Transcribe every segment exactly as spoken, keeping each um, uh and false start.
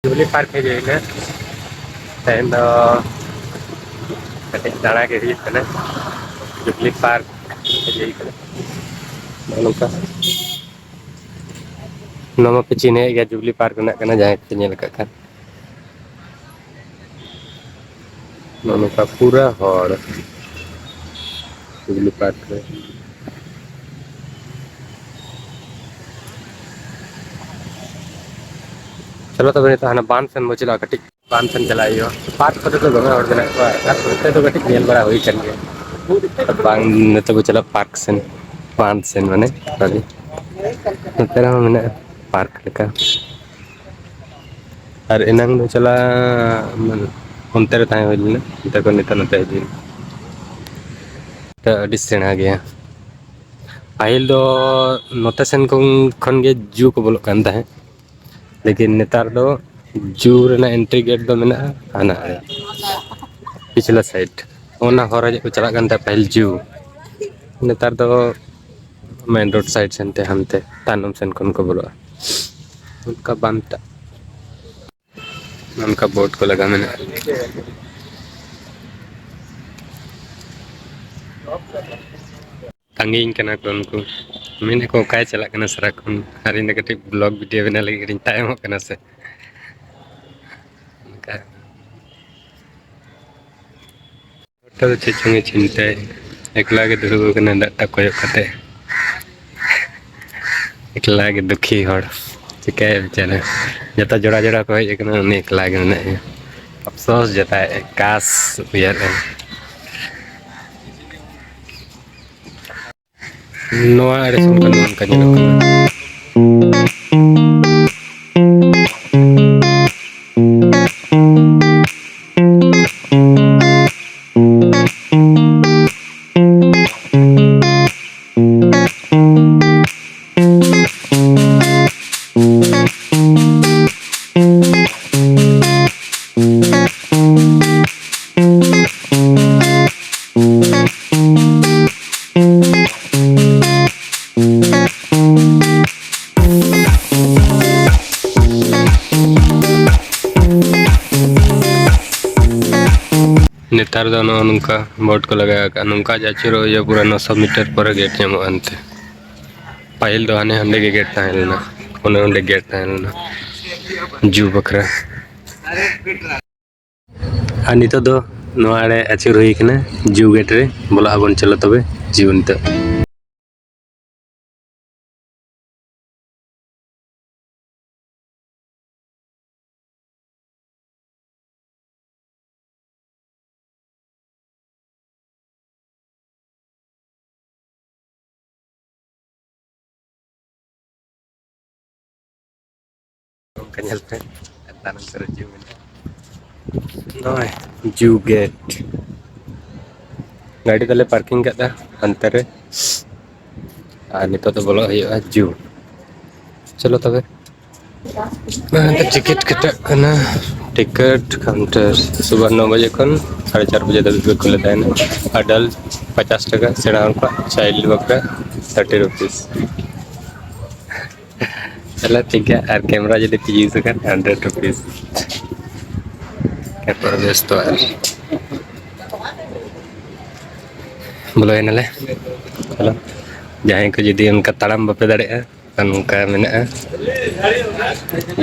Jubilee park ᱦᱮᱡ ᱦᱩᱭ ᱮᱱᱟ᱾ ᱛᱮᱦᱮᱧ ᱫᱚ ᱠᱟᱹᱴᱤᱡ ᱫᱟᱬᱟ ᱜᱮ ᱦᱩᱭᱩᱜ ᱠᱟᱱᱟ᱾ ᱡᱩᱵᱽᱞᱤ ᱯᱟᱨᱠ ᱦᱮᱡ ᱦᱩᱭ ᱠᱟᱱᱟ᱾ ᱱᱚᱜᱼᱚ ᱱᱚᱝᱠᱟ᱾ ᱱᱚᱣᱟ ᱢᱟᱯᱮ ᱪᱤᱱᱦᱟᱹᱭᱮᱫ ᱜᱮᱭᱟ, ᱡᱩᱵᱽᱞᱤ ᱯᱟᱨᱠ ᱨᱮᱱᱟᱜ ᱠᱟᱱᱟ, ᱡᱟᱦᱟᱸᱭ ᱯᱮ ᱧᱮᱞ ᱟᱠᱟᱫ ᱠᱷᱟᱱ᱾ ᱱᱚᱜᱼᱚ ᱱᱚᱝᱠᱟ ᱯᱩᱨᱟᱹ ᱦᱚᱲ ᱡᱩᱵᱽᱞᱤ ᱯᱟᱨᱠ ᱨᱮ᱾ ᱪᱚᱞᱚ ᱛᱚᱵᱮ, ᱱᱤᱛᱚᱜ ᱦᱟᱱᱟ ᱵᱟᱸᱫᱷ ᱥᱮᱱ ᱵᱚ ᱪᱟᱞᱟᱜᱼᱟ, ᱠᱟᱹᱴᱤᱡ ᱵᱟᱸᱫᱷ ᱥᱮᱱ ᱪᱟᱞᱟᱜ ᱦᱩᱭᱩᱜᱼᱟ᱾ ᱯᱟᱨᱠ ᱠᱚᱨᱮ ᱫᱚ ᱫᱚᱢᱮ ᱦᱚᱲ ᱢᱮᱱᱟᱜ ᱠᱚᱣᱟ, ᱟᱨ ᱱᱚᱛᱮ ᱫᱚ ᱠᱟᱹᱴᱤᱡ ᱧᱮᱞ ᱵᱟᱲᱟ ᱦᱩᱭ ᱠᱟᱱ ᱜᱮᱭᱟ᱾ ᱵᱟᱝ, ᱱᱤᱛᱚᱜ ᱵᱚ ᱪᱟᱞᱟᱜᱼᱟ ᱯᱟᱨᱠ ᱥᱮᱱ, ᱵᱟᱸᱫᱷ ᱥᱮᱱ ᱢᱟᱱᱮ, ᱥᱚᱨᱤ᱾ ᱱᱚᱛᱮ ᱨᱮᱦᱚᱸ ᱢᱮᱱᱟᱜᱼᱟ ᱯᱟᱨᱠ ᱞᱮᱠᱟ᱾ ᱟᱨ ᱮᱱᱟᱝ ᱫᱚ ᱪᱟᱞᱟᱜ, ᱢᱟᱱᱮ, ᱚᱱᱛᱮ ᱨᱮ ᱛᱟᱦᱮᱸ ᱦᱩᱭ ᱞᱮᱱᱟ, ᱚᱱᱛᱮ ᱠᱷᱚᱱ ᱱᱤᱛᱚᱜ ᱱᱚᱛᱮ ᱦᱮᱡ ᱦᱩᱭ ᱮᱱᱟ᱾ ᱛᱚ ᱟᱹᱰᱤ ᱥᱮᱬᱟ ᱜᱮᱭᱟ᱾ ᱯᱟᱹᱦᱤᱞ ᱫᱚ ᱱᱚᱛᱮ ᱥᱮᱱ ᱠᱷᱚᱱ, ᱠᱷᱚᱱ ᱜᱮ ᱡᱩ ᱠᱚ ᱵᱚᱞᱚᱜ ᱠᱟᱱ ᱛᱟᱦᱮᱸᱫ, ᱞᱮᱠᱤᱱ ᱱᱮᱛᱟᱨ ᱫᱚ ᱡᱩ ᱨᱮᱱᱟᱜ ᱮᱱᱴᱨᱤ ᱜᱮᱴ ᱫᱚ ᱢᱮᱱᱟᱜᱼᱟ ᱦᱟᱱᱟ ᱨᱮ, ᱯᱤᱪᱷᱞᱟ ᱥᱟᱭᱤᱰ᱾ ᱚᱱᱟ ᱦᱚᱨ ᱨᱮ ᱠᱚ ᱪᱟᱞᱟᱜ ᱠᱟᱱ ᱛᱟᱦᱮᱸᱫ ᱯᱟᱹᱦᱤᱞ ᱡᱩ᱾ ᱱᱮᱛᱟᱨ ᱫᱚ ᱢᱮᱱ ᱨᱳᱰ ᱥᱟᱭᱤᱰ ᱥᱮᱱ ᱛᱮ, ᱦᱟᱱᱛᱮ ᱛᱟᱭᱱᱚᱢ ᱥᱮᱱ ᱠᱷᱚᱱ ᱠᱚ ᱵᱚᱞᱚᱜᱼᱟ᱾ ᱚᱱᱠᱟ ᱵᱟᱝ ᱴᱟ-, ᱚᱱᱠᱟ ᱵᱳᱨᱰ ᱠᱚ ᱞᱟᱜᱟᱣ ᱢᱮᱱᱟᱜᱼᱟ᱾ ᱛᱟᱺᱜᱤᱧ ᱠᱟᱱᱟ ᱠᱚ ᱩᱱᱠᱩ, ᱢᱮᱱᱮᱫ ᱠᱚ ᱚᱠᱟᱭ ᱪᱟᱞᱟᱜ ᱠᱟᱱᱟ ᱥᱟᱨᱟ ᱠᱷᱚᱱ, ᱟᱨ ᱤᱧ ᱫᱚ ᱠᱟᱹᱴᱤᱡ ᱵᱞᱚᱜ ᱵᱷᱤᱰᱤᱭᱳ ᱵᱮᱱᱟᱣ ᱞᱟᱹᱜᱤᱫ ᱠᱟᱹᱴᱤᱡ ᱛᱟᱭᱚᱢᱚᱜ ᱠᱟᱱᱟ ᱥᱮ᱾ ᱚᱱᱠᱟ᱾ ᱦᱚᱲ ᱫᱚ ᱪᱮᱫ ᱪᱚᱝ ᱮ ᱪᱤᱱᱛᱟᱹᱭ, ᱮᱠᱞᱟ ᱜᱮ ᱫᱩᱲᱩᱵ ᱟᱠᱟᱱᱟ ᱫᱟᱜ ᱴᱟᱜ ᱠᱚᱭᱚᱜ ᱠᱟᱛᱮ᱾ ᱮᱠᱞᱟ ᱜᱮ ᱫᱩᱠᱷᱤ ᱦᱚᱲ, ᱪᱤᱠᱟᱹᱭᱟ ᱵᱮᱪᱟᱨᱟ᱾ ᱡᱚᱛᱚ ᱡᱚᱲᱟ ᱡᱚᱲᱟ ᱠᱚ ᱦᱮᱡ ᱟᱠᱟᱱᱟ, ᱩᱱᱤ ᱮᱠᱞᱟ ᱜᱮ ᱢᱮᱱᱟᱭᱟ᱾ ᱟᱯᱥᱳᱥ ᱡᱮᱛᱟᱭ ᱮᱠᱟᱥ ᱩᱭᱦᱟᱹᱨ ᱮᱢ᱾ ᱱᱚᱣᱟ ᱟᱹᱰᱤ ᱥᱚᱢᱚᱭ ᱱᱚᱝᱠᱟ ᱧᱮᱞᱚᱜ ᱠᱟᱱᱟ᱾ ᱱᱮᱛᱟᱨ ᱫᱚ ᱱᱚᱜᱼᱚ ᱱᱚᱝᱠᱟ ᱵᱳᱨᱰ ᱠᱚ ᱞᱟᱜᱟᱣ ᱟᱠᱟᱫᱼᱟ, ᱱᱚᱝᱠᱟ ᱡᱮ ᱟᱹᱪᱩᱨᱚᱜ ᱦᱩᱭᱩᱜᱼᱟ, ᱯᱩᱨᱟᱹ ᱱᱚᱥᱚ ᱢᱤᱴᱟᱨ ᱯᱚᱨᱮ ᱜᱮᱴ ᱧᱟᱢᱚᱜᱼᱟ ᱮᱱᱛᱮ᱾ ᱯᱟᱹᱦᱤᱞ ᱫᱚ ᱦᱟᱱᱮ ᱦᱟᱸᱰᱮ ᱜᱮ ᱜᱮᱴ ᱛᱟᱦᱮᱸ ᱞᱮᱱᱟ, ᱚᱱᱮ ᱚᱸᱰᱮ ᱜᱮᱴ ᱛᱟᱦᱮᱸ ᱞᱮᱱᱟ ᱡᱩ ᱵᱟᱠᱷᱨᱟ᱾ ᱟᱨ ᱱᱤᱛᱚᱜ ᱫᱚ ᱱᱚᱣᱟ ᱟᱲᱮ ᱟᱹᱪᱩᱨ ᱦᱩᱭ ᱠᱟᱱᱟ, ᱡᱩ ᱜᱮᱴ ᱨᱮ ᱵᱚᱞᱚᱜ ᱟᱵᱚᱱ᱾ ᱪᱚᱞᱚ ᱛᱚᱵᱮ, ᱡᱩ ᱱᱤᱛᱚᱜ᱾ ᱚᱱᱠᱟ ᱧᱮᱞ ᱯᱮ, ᱛᱟᱭᱱᱚᱢ ᱥᱮᱫ ᱨᱮ ᱡᱩ ᱢᱮᱱᱟᱜᱼᱟ᱾ ᱱᱚᱜᱼᱚᱭ ᱡᱩ ᱜᱮᱴ᱾ ᱜᱟᱹᱰᱤ ᱫᱚᱞᱮ ᱯᱟᱨᱠᱤᱝ ᱠᱟᱫᱟ ᱦᱟᱱᱛᱮ ᱨᱮ, ᱟᱨ ᱱᱤᱛᱚᱜ ᱫᱚ ᱵᱚᱞᱚᱜ ᱦᱩᱭᱩᱜᱼᱟ ᱡᱩ᱾ ᱪᱚᱞᱚ ᱛᱚᱵᱮ᱾ ᱱᱚᱣᱟ ᱫᱚ ᱴᱤᱠᱤᱴ ᱠᱟᱴᱟᱜ ᱠᱟᱱᱟ, ᱴᱤᱠᱤᱴ ᱠᱟᱣᱩᱱᱴᱟᱨ᱾ ᱥᱩᱵᱟᱦ ᱱᱚ ᱵᱟᱡᱮ ᱠᱷᱚᱱ ᱥᱟᱲᱮ ᱪᱟᱨ ᱵᱟᱡᱮ ᱫᱷᱟᱹᱵᱤᱡ ᱠᱚ ᱠᱷᱩᱞᱟᱹ ᱛᱟᱦᱮᱱᱟ᱾ ᱟᱰᱟᱞᱴ ᱯᱚᱪᱟᱥ ᱴᱟᱠᱟ, ᱥᱮᱬᱟ ᱦᱚᱲ ᱠᱚᱣᱟᱜ ᱪᱟᱭᱤᱞᱰ ᱵᱟᱠᱷᱨᱟ ᱛᱷᱟᱨᱴᱤ ᱨᱩᱯᱤᱥ᱾ ᱛᱟᱦᱞᱮ ᱴᱷᱤᱠ ᱜᱮᱭᱟ, ᱟᱨ ᱠᱮᱢᱮᱨᱟ ᱡᱩᱫᱤ ᱯᱮ ᱤᱭᱩᱡᱽ ᱠᱷᱟᱱ ᱦᱟᱱᱰᱨᱮᱰ ᱨᱩᱯᱤᱥ᱾ ᱮᱨᱯᱚᱨ ᱵᱮᱥ ᱛᱚ ᱟᱨ ᱵᱚᱞᱚᱭᱮᱱᱟᱞᱮ᱾ ᱦᱮᱞᱳ, ᱡᱟᱦᱟᱸᱭ ᱠᱚ ᱡᱩᱫᱤ ᱚᱱᱠᱟ ᱛᱟᱲᱟᱢ ᱵᱟᱯᱮ ᱫᱟᱲᱮᱭᱟᱜᱼᱟ, ᱟᱨ ᱱᱚᱝᱠᱟ ᱢᱮᱱᱟᱜᱼᱟ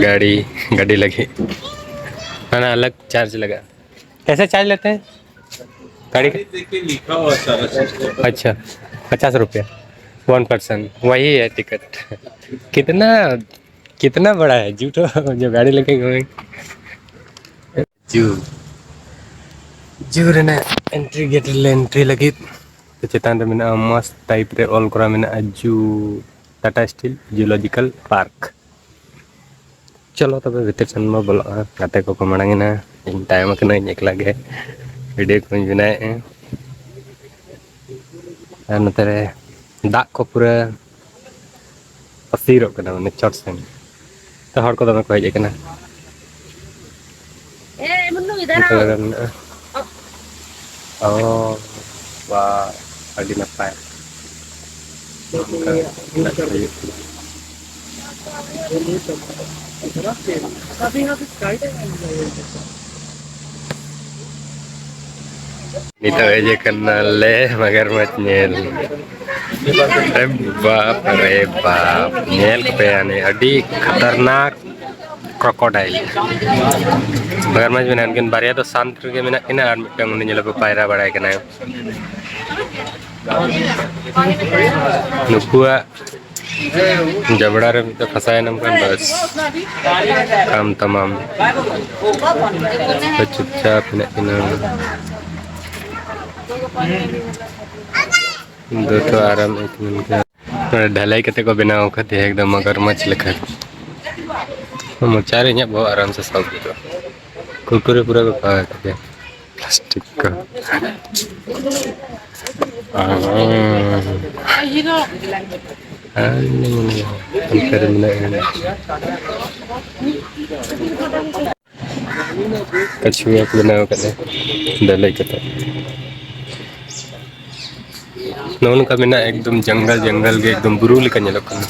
ᱜᱟᱹᱰᱤ, ᱜᱟᱹᱰᱤ ᱞᱟᱹᱜᱤᱫ ᱦᱟᱱᱟ ᱟᱞᱟᱜᱽ ᱪᱟᱨᱡᱽ ᱞᱟᱜᱟᱜᱼᱟ᱾ कैसे चार्ज लेते हैं गाड़ी का? देखिए, लिखा हुआ है सारा सिस्टम। अच्छा, पचास रुपया, वन पर्सन, वही है टिकट। कितना, कितना बड़ा है? झूठो, जो गाड़ी लेके घूमेंगे। ᱡᱩ, ᱡᱩ ᱨᱮᱱᱟᱜ ᱮᱱᱴᱨᱤ ᱜᱮᱴ ᱨᱮᱞᱮ ᱮᱱᱴᱨᱤ ᱞᱟᱹᱜᱤᱫ᱾ ᱛᱚ, ᱪᱮᱛᱟᱱ ᱨᱮ ᱢᱮᱱᱟᱜᱼᱟ, ᱢᱚᱥᱛ ᱴᱟᱭᱤᱯ ᱨᱮ ᱚᱞ ᱠᱚᱨᱟ ᱢᱮᱱᱟᱜᱼᱟ, zoo, Tata steel zoological park. ᱪᱚᱞᱚ ᱛᱚᱵᱮ, ᱵᱷᱤᱛᱤᱨ ᱥᱮᱱ ᱵᱚ ᱵᱚᱞᱚᱜᱼᱟ᱾ ᱜᱟᱛᱮ ᱠᱚᱠᱚ ᱢᱟᱲᱟᱝ ᱮᱱᱟ, ᱤᱧ ᱛᱟᱭᱚᱢ ᱟᱠᱟᱱᱟᱹᱧ, ᱮᱠᱞᱟ ᱜᱮ ᱵᱷᱤᱰᱤᱭᱳ ᱠᱚᱧ ᱵᱮᱱᱟᱣᱮᱫᱼᱟ᱾ ᱟᱨ ᱱᱚᱛᱮ ᱨᱮ ᱫᱟᱜ ᱠᱚ ᱯᱩᱨᱟᱹ ᱯᱟᱹᱥᱤᱨᱚᱜ ᱠᱟᱱᱟ, ᱢᱟᱱᱮ ᱪᱚᱴ ᱥᱮᱱ᱾ ᱛᱚ, ᱦᱚᱲ ᱠᱚ ᱫᱚᱢᱮ ᱠᱚ ᱦᱮᱡ ᱟᱠᱟᱱᱟ᱾ ᱱᱚᱛᱮ ᱨᱮ ᱢᱮᱱᱟᱜᱼᱟ᱾ ᱚ, ᱵᱟ, ᱟᱹᱰᱤ ᱱᱟᱯᱟᱭ᱾ ᱱᱚᱝᱠᱟ ᱦᱩᱭᱩᱜ ᱠᱟᱱᱟ᱾ ᱱᱤᱛᱚᱜ ᱦᱮᱡ ᱟᱠᱟᱱᱟᱞᱮ ᱢᱟᱜᱟᱨᱢᱟᱪᱷ ᱧᱮᱞ᱾ ᱟᱨᱮ ᱵᱟᱯ ᱨᱮ ᱵᱟᱯ, ᱧᱮᱞ ᱠᱚᱯᱮ ᱦᱟᱱᱮ ᱟᱹᱰᱤ ᱠᱷᱟᱛᱟᱨᱱᱟᱠ crocodile᱾ ᱢᱟᱜᱟᱨᱢᱟᱪᱷ ᱢᱮᱱᱟᱜᱼᱟ, ᱩᱱᱠᱤᱱ ᱵᱟᱨᱭᱟ ᱫᱚ ᱥᱟᱱᱛ ᱨᱮᱜᱮ ᱢᱮᱱᱟᱜ ᱠᱤᱱᱟ, ᱟᱨ ᱢᱤᱫᱴᱟᱝ ᱩᱱᱤ ᱧᱮᱞᱚᱜ ᱠᱚ ᱯᱟᱭᱨᱟ ᱵᱟᱲᱟᱭ ᱠᱟᱱᱟᱭ᱾ ᱱᱩᱠᱩᱣᱟᱜ ᱡᱟᱵᱲᱟ ᱨᱮ ᱢᱤᱫᱴᱮᱱ ᱯᱷᱟᱸᱥᱟᱭᱮᱱᱟᱢ ᱠᱷᱟᱱ ᱵᱟᱥ, ᱠᱟᱢ ᱛᱟᱢᱟᱢ᱾ ᱪᱩᱯᱪᱟᱯ ᱦᱮᱱᱟᱜ ᱠᱤᱱᱟ᱾ ᱫᱚᱛᱚ ᱟᱨᱟᱢ ᱟᱹᱭᱠᱟᱹᱣ ᱞᱮᱠᱟ᱾ ᱱᱚᱰᱮ ᱰᱷᱟᱞᱟᱭ ᱠᱟᱛᱮ ᱠᱚ ᱵᱮᱱᱟᱣ ᱟᱠᱟᱫᱮᱭᱟ ᱮᱠᱫᱚᱢ ᱢᱟᱜᱟᱨᱢᱟᱪᱷ ᱞᱮᱠᱟ᱾ ᱢᱚᱪᱟ ᱨᱮ ᱤᱧᱟᱹᱜ ᱵᱚᱦᱚᱜ ᱟᱨᱟᱢ ᱥᱮ ᱥᱟᱵ ᱜᱚᱫᱚᱜᱼᱟ᱾ ᱠᱩᱨᱠᱩᱨᱮ ᱯᱩᱨᱟᱹ ᱠᱚ ᱠᱷᱟᱣᱟ ᱠᱮᱫᱮᱭᱟ᱾ ᱯᱞᱟᱥᱴᱤᱠ ᱠᱚ᱾ ᱟᱨ ᱚᱱᱛᱮ ᱨᱮ ᱢᱮᱱᱟᱜᱼᱟ᱾ ᱠᱟᱹᱪᱷᱩᱣᱟᱹ ᱠᱚ ᱵᱮᱱᱟᱣ ᱠᱟᱫᱟ ᱰᱷᱟᱹᱞᱟᱹᱭ ᱠᱟᱛᱮ᱾ ᱱᱚᱜᱼᱚ ᱱᱚᱝᱠᱟ ᱢᱮᱱᱟᱜᱼᱟ, ᱮᱠᱫᱚᱢ ᱡᱟᱝᱜᱟᱞ ᱡᱟᱝᱜᱟᱞ ᱜᱮ, ᱮᱠᱫᱚᱢ ᱵᱩᱨᱩ ᱞᱮᱠᱟ ᱧᱮᱞᱚᱜ ᱠᱟᱱᱟ᱾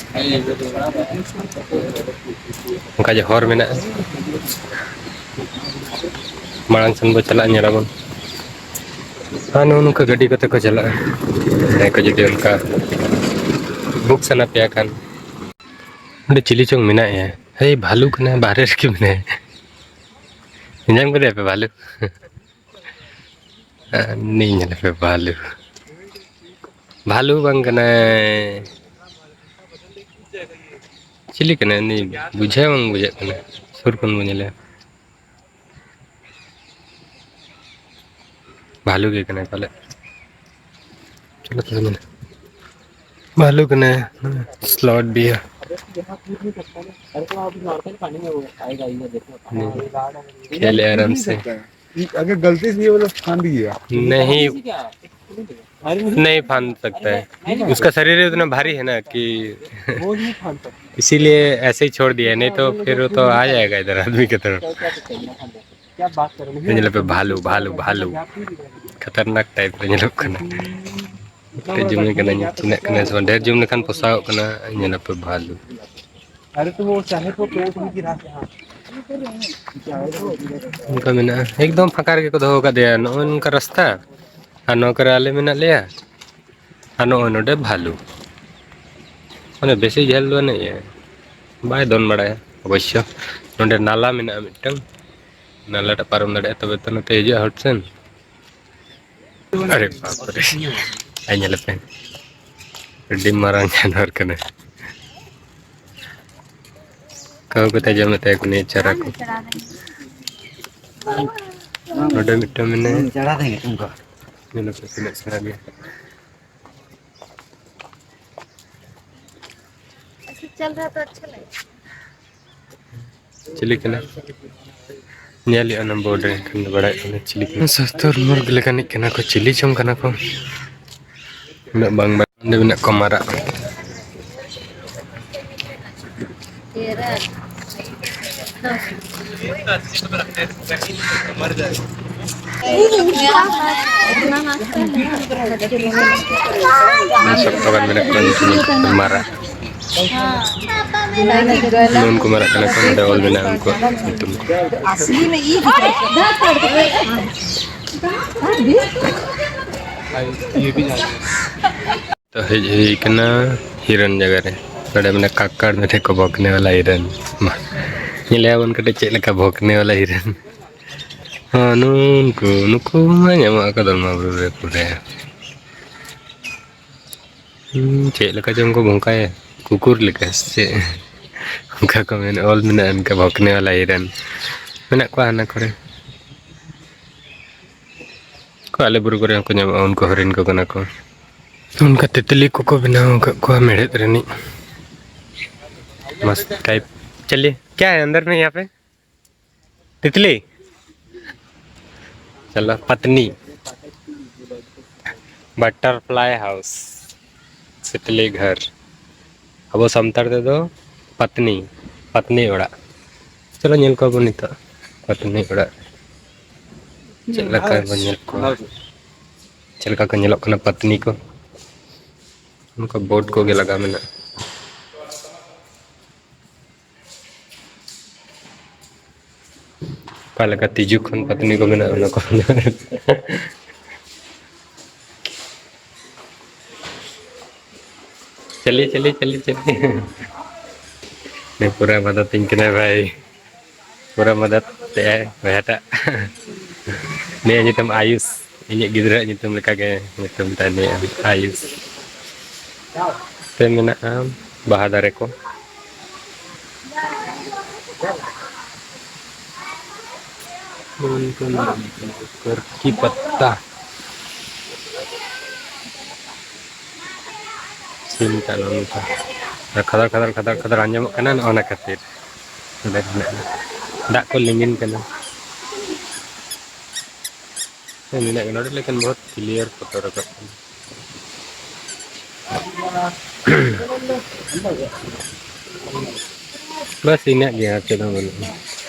ᱚᱱᱠᱟ ᱡᱮ ᱦᱚᱨ ᱢᱮᱱᱟᱜᱼᱟ, ᱢᱟᱲᱟᱝ ᱥᱮᱱ ᱵᱚ ᱪᱟᱞᱟᱜᱼᱟ, ᱧᱮᱞᱟᱵᱚᱱ᱾ ᱟᱨ ᱱᱚᱜᱼᱚ ᱱᱚᱝᱠᱟ ᱜᱟᱹᱰᱤ ᱠᱚᱛᱮ ᱠᱚ ᱪᱟᱞᱟᱜᱼᱟ, ᱡᱟᱦᱟᱸᱭ ᱠᱚ ᱡᱩᱫᱤ ᱚᱱᱠᱟ ᱵᱩᱠ ᱥᱟᱱᱟ ᱯᱮᱭᱟ ᱠᱷᱟᱱ᱾ ᱚᱸᱰᱮ ᱪᱤᱞᱤ ᱪᱚᱝ ᱢᱮᱱᱟᱭᱟ, ᱦᱮᱭ ᱵᱷᱟᱞᱩ ᱠᱟᱱᱟᱭ, ᱵᱟᱦᱨᱮ ᱨᱮᱜᱮ ᱢᱮᱱᱟᱭᱟ᱾ ᱧᱟᱢ ᱠᱮᱫᱮᱭᱟ ᱯᱮ ᱵᱷᱟᱞᱩ? ᱟᱨ ᱱᱤ ᱧᱮᱞ ᱯᱮ ᱵᱷᱟᱞᱩ, ᱵᱷᱟᱞᱩ ᱵᱟᱝ ᱠᱟᱱᱟᱭ, ᱪᱤᱞᱤ ᱠᱟᱱᱟᱭ ᱩᱱᱤ? ᱵᱩᱡᱷᱟᱹᱣ ᱵᱟᱝ ᱵᱩᱡᱷᱟᱹᱜ ᱠᱟᱱᱟ, ᱥᱩᱨ ᱠᱷᱚᱱ ᱵᱚᱱ ᱧᱮᱞᱮᱭᱟ᱾ ᱵᱷᱟᱞᱩ ᱜᱮ ᱠᱟᱱᱟᱭ ᱯᱟᱞᱮ᱾ ᱪᱚᱞᱚ ᱛᱚᱵᱮ ᱧᱮᱞ᱾ ᱵᱷᱟᱞᱩ ᱠᱟᱱᱟᱭ, slot भी है। ᱠᱷᱮᱞ ᱟᱨᱟᱢ ᱥᱮ। अगर गलती से ये वाला फांद गया। नहीं, नहीं फांद सकता है, उसका शरीर इतना भारी है ना कि वो नहीं फांद सकता। इसीलिए ऐसे ही छोड़ दिया है, नहीं तो फिर वो तो आ जाएगा इधर आदमी की तरफ। क्या बात कर रहे हैं? ᱧᱮᱞ ᱯᱮ, ᱵᱷᱟᱞᱩ, ᱵᱷᱟᱞᱩ, ᱵᱷᱟᱞᱩ᱾ ᱠᱷᱟᱛᱟᱨᱱᱟᱠ type ᱨᱮ ᱧᱮᱞᱚᱜ ᱠᱟᱱᱟ᱾ ᱡᱩᱢᱤ ᱠᱟᱱᱟ, ᱛᱤᱱᱟᱹᱜ ᱠᱟᱱᱟ ᱥᱮ ᱵᱟᱝ? ᱰᱷᱮᱨ ᱡᱩᱢ ᱞᱮᱠᱷᱟᱱ ᱯᱚᱥᱟᱣᱚᱜ ᱠᱟᱱᱟ᱾ ᱧᱮᱞ ᱯᱮ, ᱵᱷᱟᱞᱩ᱾ अरे तो वो चाहे तो पेड़ भी गिरा के, हाँ। ᱚᱱᱠᱟ ᱢᱮᱱᱟᱜᱼᱟ, ᱮᱠᱫᱚᱢ ᱯᱷᱟᱸᱠᱟ ᱨᱮᱜᱮ ᱠᱚ ᱫᱚᱦᱚ ᱟᱠᱟᱫᱮᱭᱟ᱾ ᱱᱚᱜᱼᱚᱭ ᱱᱚᱝᱠᱟ ᱨᱟᱥᱛᱟ, ᱟᱨ ᱱᱚᱣᱟ ᱠᱚᱨᱮ ᱟᱞᱮ ᱢᱮᱱᱟᱜ ᱞᱮᱭᱟ, ᱟᱨ ᱱᱚᱜᱼᱚᱭ ᱱᱚᱰᱮ ᱵᱷᱟᱞᱩ᱾ ᱢᱟᱱᱮ ᱵᱮᱥᱤ ᱡᱷᱟᱹᱞ ᱫᱚ ᱵᱟᱹᱱᱩᱜ ᱜᱮᱭᱟ, ᱵᱟᱭ ᱫᱚᱱ ᱵᱟᱲᱟᱭᱟ ᱚᱵᱚᱥᱥᱚ᱾ ᱱᱚᱰᱮ ᱱᱟᱞᱟ ᱢᱮᱱᱟᱜᱼᱟ ᱢᱤᱫᱴᱟᱝ, ᱱᱟᱞᱟᱴᱟᱜ ᱯᱟᱨᱚᱢ ᱫᱟᱲᱮᱭᱟᱜᱼᱟ, ᱛᱚᱵᱮ ᱛᱚ ᱱᱚᱛᱮ ᱦᱤᱡᱩᱜᱼᱟ ᱦᱚᱲ ᱴᱷᱮᱱ᱾ ᱟᱨᱮ ᱵᱟᱯ ᱨᱮ, ᱟᱭ ᱧᱮᱞᱮ ᱯᱮ, ᱟᱹᱰᱤ ᱢᱟᱨᱟᱝ ᱡᱟᱱᱣᱟᱨ ᱠᱟᱱᱟ᱾ ᱠᱟᱹᱣ ᱠᱟᱛᱮ ᱡᱚᱢᱮᱫ ᱛᱟᱭᱟ ᱠᱚ ᱱᱤᱭᱟᱹ ᱪᱟᱨᱟ ᱠᱚ᱾ ᱱᱚᱰᱮ ᱢᱤᱫᱴᱟᱝ ᱢᱮᱱᱟᱭᱟ᱾ ᱧᱮᱞ ᱯᱮ ᱛᱤᱱᱟᱹᱜ ᱪᱮᱦᱨᱟ ᱜᱮ᱾ ऐसे चल रहा तो अच्छा लगेगा। ᱪᱤᱞᱤ ᱠᱟᱱᱟ? ᱧᱮᱞ ᱦᱩᱭᱩᱜᱼᱟ ᱚᱱᱟ ᱵᱳᱨᱰ ᱨᱮ, ᱮᱱᱠᱷᱟᱱ ᱫᱚ ᱵᱟᱲᱟᱭᱚᱜ ᱠᱟᱱᱟ ᱪᱤᱞᱤ ᱠᱟᱱᱟ᱾ ᱥᱚᱥᱛᱚᱨ ᱢᱩᱨᱜ ᱞᱮᱠᱟᱱᱤᱡ ᱠᱟᱱᱟ ᱠᱚ, ᱪᱤᱞᱤ ᱪᱚᱝ ᱠᱟᱱᱟ ᱠᱚ᱾ ᱩᱱᱟᱹᱜ ᱵᱟᱝ ᱵᱟᱲᱟᱭ᱾ ᱚᱸᱰᱮ ᱢᱮᱱᱟᱜ ᱠᱚᱣᱟ ᱢᱟᱨᱟᱜ᱾ ᱥᱚᱠᱛᱚ ᱜᱟᱱ ᱢᱮᱱᱟᱜ ᱠᱚᱣᱟ ᱧᱩᱛᱩᱢ ᱢᱟᱨᱟᱜ᱾ ᱱᱩᱱᱠᱩ ᱢᱟᱨᱟᱜ ᱠᱟᱱᱟ ᱠᱚ, ᱱᱚᱰᱮ ᱚᱞ ᱢᱮᱱᱟᱜᱼᱟ ᱩᱱᱠᱩᱣᱟᱜ ᱧᱩᱛᱩᱢ ᱠᱚ᱾ ᱛᱚ ᱦᱮᱡ ᱦᱩᱭ ᱠᱟᱱᱟ ᱦᱤᱨᱚᱱ ᱡᱟᱭᱜᱟ ᱨᱮ᱾ ᱱᱚᱰᱮ ᱢᱮᱱᱟᱜ ᱠᱟᱠᱟᱲ ᱢᱮᱴᱷᱮ ᱠᱚ ᱵᱷᱚᱠᱱᱮ ᱣᱟᱞᱟ ᱦᱤᱨᱚᱱ᱾ ᱢᱟ, ᱧᱮᱞᱮᱭᱟᱵᱚᱱ ᱠᱟᱹᱴᱤᱡ ᱪᱮᱫ ᱞᱮᱠᱟ ᱵᱷᱚᱠᱱᱮ ᱣᱟᱞᱟ ᱦᱤᱨᱚᱱ᱾ ᱦᱚᱸ, ᱱᱩᱱᱠᱩ, ᱱᱩᱠᱩ ᱢᱟ ᱧᱟᱢᱚᱜ ᱟᱠᱚ ᱫᱚᱞᱢᱟ ᱵᱩᱨᱩ ᱨᱮ ᱯᱩᱨᱟᱹ᱾ ᱦᱩᱸ, ᱪᱮᱫ ᱞᱮᱠᱟ ᱪᱚᱝ ᱠᱚ ᱵᱷᱚᱝᱠᱟᱭᱟ, ᱠᱩᱠᱩᱨ ᱞᱮᱠᱟ ᱥᱮ ᱪᱮᱫ? ᱚᱱᱠᱟ ᱠᱚ ᱢᱮᱱ, ᱚᱞ ᱢᱮᱱᱟᱜᱼᱟ ᱚᱱᱠᱟ ᱵᱷᱚᱠᱱᱮ ᱣᱟᱞᱟ ᱦᱤᱨᱚᱱ᱾ ᱢᱮᱱᱟᱜ ᱠᱚᱣᱟ ᱦᱟᱱᱟ ᱠᱚᱨᱮ᱾ ᱠᱚ ᱟᱞᱮ ᱵᱩᱨᱩ ᱠᱚᱨᱮ ᱦᱚᱸᱠᱚ ᱧᱟᱢᱚᱜᱼᱟ, ᱩᱱᱠᱩ ᱦᱚᱨᱤᱱ ᱠᱚ ᱠᱟᱱᱟ ᱠᱚ᱾ ᱚᱱᱠᱟ ᱛᱤᱛᱞᱤ ᱠᱚᱠᱚ ᱵᱮᱱᱟᱣ ᱟᱠᱟᱫ ᱠᱚᱣᱟ ᱢᱮᱲᱦᱮᱫ ᱨᱤᱱᱤᱡ᱾ ᱢᱟᱥᱛ ᱴᱟᱭᱤᱯ᱾ ᱪᱟᱞᱤᱭᱮ, ᱠᱭᱟ ᱦᱮ ᱟᱱᱫᱟᱨ ᱢᱮ ᱭᱟᱦᱟᱸ ᱯᱮ? ᱛᱤᱛᱞᱤ᱾ ᱪᱚᱞᱚ, ᱯᱟᱛᱱᱤ᱾ ᱵᱟᱴᱟᱨᱯᱷᱞᱟᱭ ᱦᱟᱣᱩᱥ, ᱛᱤᱛᱞᱤ ᱜᱷᱚᱨ᱾ ᱟᱵᱚ ᱥᱟᱱᱛᱟᱲ ᱛᱮᱫᱚ ᱯᱟᱛᱱᱤ, ᱯᱟᱛᱱᱤ ᱚᱲᱟᱜ᱾ ᱪᱚᱞᱚ ᱧᱮᱞ ᱠᱚᱣᱟ ᱵᱚᱱ ᱱᱤᱛᱚᱜ ᱯᱟᱛᱱᱤ ᱚᱲᱟᱜ ᱪᱮᱫ ᱞᱮᱠᱟ ᱵᱚᱱ ᱧᱮᱞ ᱠᱚᱣᱟ, ᱪᱮᱫ ᱞᱮᱠᱟ ᱠᱚ ᱧᱮᱞᱚᱜ ᱠᱟᱱᱟ ᱯᱟᱛᱱᱤ ᱠᱚ᱾ ᱚᱱᱠᱟ ᱵᱳᱨᱰ ᱠᱚᱜᱮ ᱞᱟᱜᱟᱣ ᱢᱮᱱᱟᱜᱼᱟ᱾ ᱚᱠᱟ ᱞᱮᱠᱟ ᱛᱤᱡᱩ ᱠᱷᱚᱱ ᱯᱟᱹᱛᱱᱤ ᱠᱚ ᱢᱮᱱᱟᱜᱼᱟ, ᱚᱱᱟ ᱠᱚ᱾ ᱪᱟᱞᱤ, ᱪᱟᱞᱤ, ᱪᱟᱞᱤ, ᱪᱟᱞᱤ᱾ ᱱᱩᱭ ᱯᱩᱨᱟᱹ ᱢᱟᱫᱟᱫ ᱤᱧ ᱠᱟᱱᱟᱭ ᱵᱷᱟᱭ᱾ ᱯᱩᱨᱟᱹ ᱢᱟᱫᱟᱫ ᱛᱮ ᱵᱚᱭᱦᱟᱴᱟᱜ᱾ ᱱᱤᱭᱟᱹ ᱧᱩᱛᱩᱢ ᱟᱭᱩᱥ᱾ ᱤᱧᱟᱹᱜ ᱜᱤᱫᱽᱨᱟᱹᱣᱟᱜ ᱧᱩᱛᱩᱢ ᱞᱮᱠᱟᱜᱮ ᱧᱩᱛᱩᱢ ᱛᱟᱭ ᱱᱤᱭᱟᱹ, ᱟᱭᱩᱥ᱾ ᱛᱮ ᱢᱮᱱᱟᱜᱼᱟ ᱵᱟᱦᱟ ᱫᱟᱨᱮ ᱠᱚ᱾ ᱠᱟᱨᱠᱤ ᱯᱟᱛᱟ᱾ ᱥᱤᱱ ᱠᱟᱱᱟ ᱱᱚᱝᱠᱟ᱾ ᱠᱷᱟᱫᱟᱨ, ᱠᱷᱟᱫᱟᱨ, ᱠᱷᱟᱫᱟᱨ, ᱠᱷᱟᱫᱟᱨ ᱟᱸᱡᱚᱢᱚᱜ ᱠᱟᱱᱟ, ᱱᱚᱜᱼᱚ ᱱᱟ ᱠᱷᱟᱹᱛᱤᱨ᱾ ᱱᱚᱰᱮ ᱢᱮᱱᱟᱜᱼᱟ᱾ ᱫᱟᱜ ᱠᱚ ᱞᱤᱸᱜᱤᱱ ᱠᱟᱱᱟ᱾ ᱦᱮᱸ, ᱢᱮᱱᱟᱜ ᱜᱮ ᱱᱚᱰᱮ, ᱞᱮᱠᱤᱱ ᱵᱚᱦᱩᱛ clear ᱯᱷᱳᱴᱳ ᱨᱟᱠᱟᱵ ᱠᱟᱱᱟ᱾ ᱵᱟᱥ, ᱤᱱᱟᱹᱜ ᱜᱮ, ᱟᱨ ᱪᱮᱫ ᱦᱚᱸ ᱵᱟᱹᱱᱩᱜᱼᱟ᱾